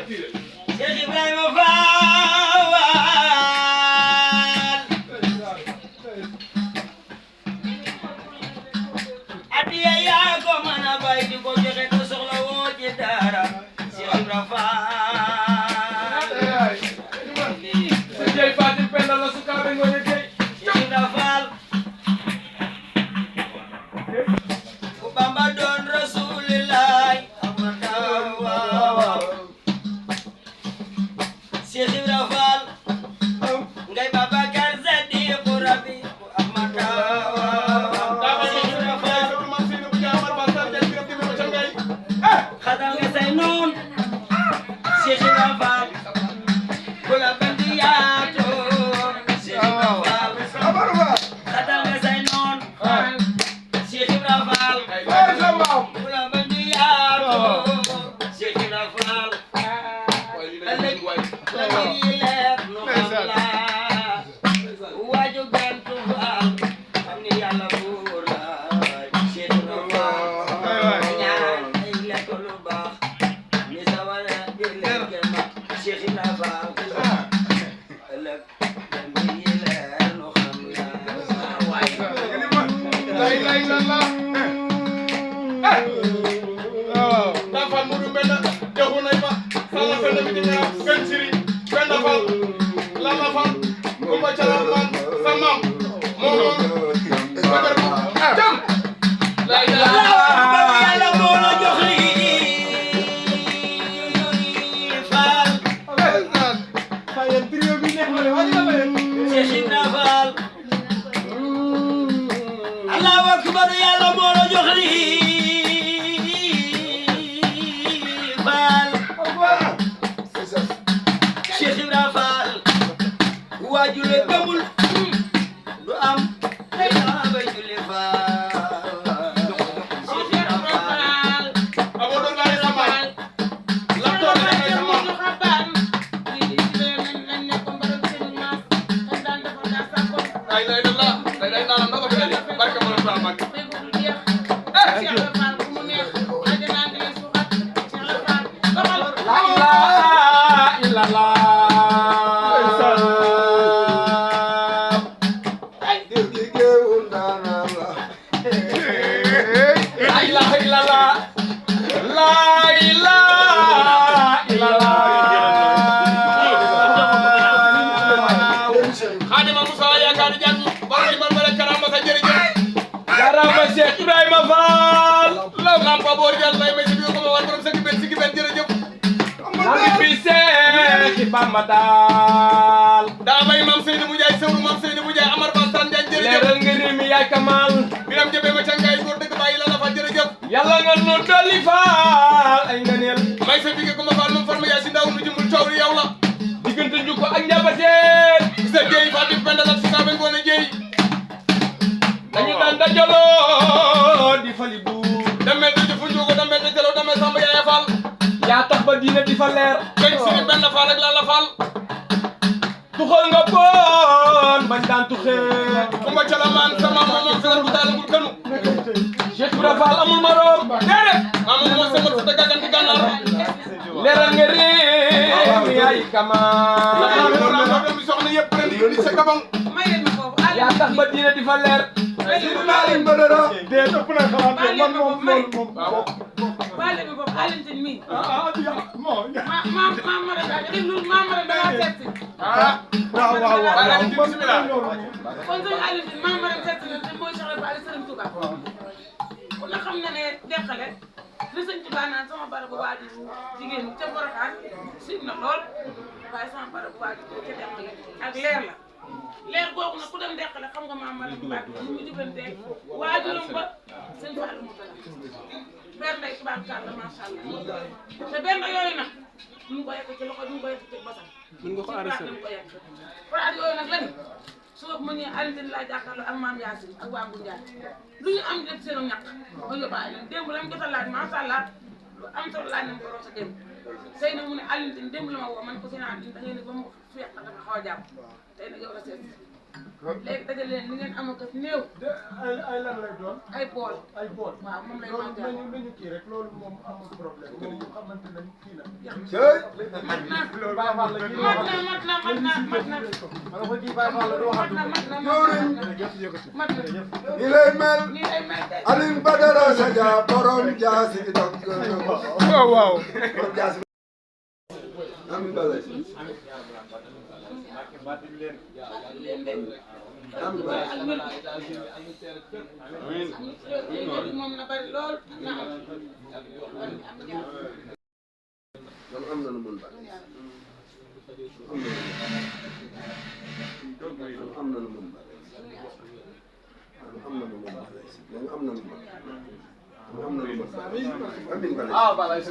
Cheikh Ibrahima Fall adiya yaa ko mën a bay di ko joxe te soxla woo ci dara Cheikh Ibrahima Fall jey Fatim Penda la sukaabe ngone jey Cheikh Ibrahima Fall ku Bamba doon Rasulillah Cheikh Ibrahima Fall ngay Babacar Sadiq Rabi Ahmada Cheikh Ibrahima Fall xadal nga say noon Cheikh Ibrahima Fall ku la bandi yaato Cheikh Ibrahima Fall xadal nga say noon Cheikh Ibrahima Fall ku la bandi yaato Cheikh Ibrahima Fall waaju gantu faal xam ni yàlla buur la Cheikh Ibrahima Fall ñaan ay lekk lu baax ni sawara di lekk ma Cheikh Ibrahima Fall ëllëg dañuy leer nu xam la waay Dafal Modou Mbenda joxu nañ ma sala Penda mi dina ben siri Penda Fall Lalla Fall Kumba Calaman sa maam moo bagar jam la yàlla moo la jox lii Fall fayen trio bi neex na wala Cheikh Ibrahima Fall Allahu akbar yàlla moo la jox lii Fall Cheikh Ibrahima Fall waaju la gëmul du am yaa bay julli Fall Cheikh Ibrahima Fall abo do lay sama la to lay sama ay lay la lay na la ko fi barka mo la mak Cheikh Ibrahima Fall law ngam ko bor jall may ci ko ma war borom sigi ben jërëjëf ngi fi Cheikh Bamba dal da may mam Seydou Ndiaye sewru mam Seydou Ndiaye Amar Ba San Ndiaye jërëjëf leral nga ni mi yaay Kamal biram jebe ma ca ngay góor dëgg bàyyi la la fa jërëjëf yàlla nga no dolli Fall ay nga neel may sa bige ko ma Fall moom farma yaa si ndaw nu jumul coow yow la diggante njuko ak njabateen sa jeey Fatim Penda la si kabe ngone jeey dañu daan dajaloo di fali bu demel du fu njugo demel du jëlo demel Samba Yaaya Fall yaa tax ba diine di fa leer gañ siri benn Fall ak la Fall tuxal nga bon bañ daan tuxee Kumba Calaman sama moom sama bu talagul kanu Cheikh Ibrahima Fall amul morom déedéet maam mo sama fu daga gan di gànnaar leeral nga réew yaay kama mi soxna yëpp ren di sa gabam yaa tax ba diine di fa leer Aline Badara de ëpp na xalaat man moom Bale mi bopp Aline mi ma dama seet waaw bismillah kon sëñ Aline ma seet na mooy Cheikh Ibrahima Serigne Touba ku na xam na ne deqale li sëñ Touba naan sama bara bu waaju jigéen ca Borokhane sim na lool waaye sama bara bu waaju ca deqale ak leer la leer googu nag ku dem deqale xam nga maam Mbacke mu ngi jëfandee waajuram ba sëñ Fallou Moutala benn day tubaarkàlla macha allah te benn yooyu nag ñu ngi ko yekk ci loxo ñu ngi ko yekk ci basam. mën nga ko arrêté ñu ko yekk palaat yooyu nag lan suba bu ma ñëwee Alioune laa jàkkaarloo ak maam Yacine ak waa Ngoundiane lu ñu am def seen ñàkk ma yóbbaale leen démb la mu jot a laaj macha allah lu am solo laaj nañ ko rosa démb tey nag mu ne Alioune démb la ma woo man ko seen Alioune da ngeen ne ba mu feex dafa xaw a jàpp tey nag yow la seet léegi dajale leen li ngeen am ak néew. ay lan lay doon. ay bool. ay bool. waaw moom lay loolu màggal. nañu kii rek loolu moom amul problème moom xamante nañ kii la. mat na loolu Baye Fall la kii mat na mat na mat na. ma ne ko kii Baye Fall la doo xam. mat na. ni lay mel nii lay mel de. Alioune Badara Sadia borom jaasi dog waaw waaw. borom jaasi Amiin Balaye Amiin Balaye moom na bari lool na am. man am na lu mun ba am na lu mun ba am na lu mun ba am na lu mun ba amiin Balaye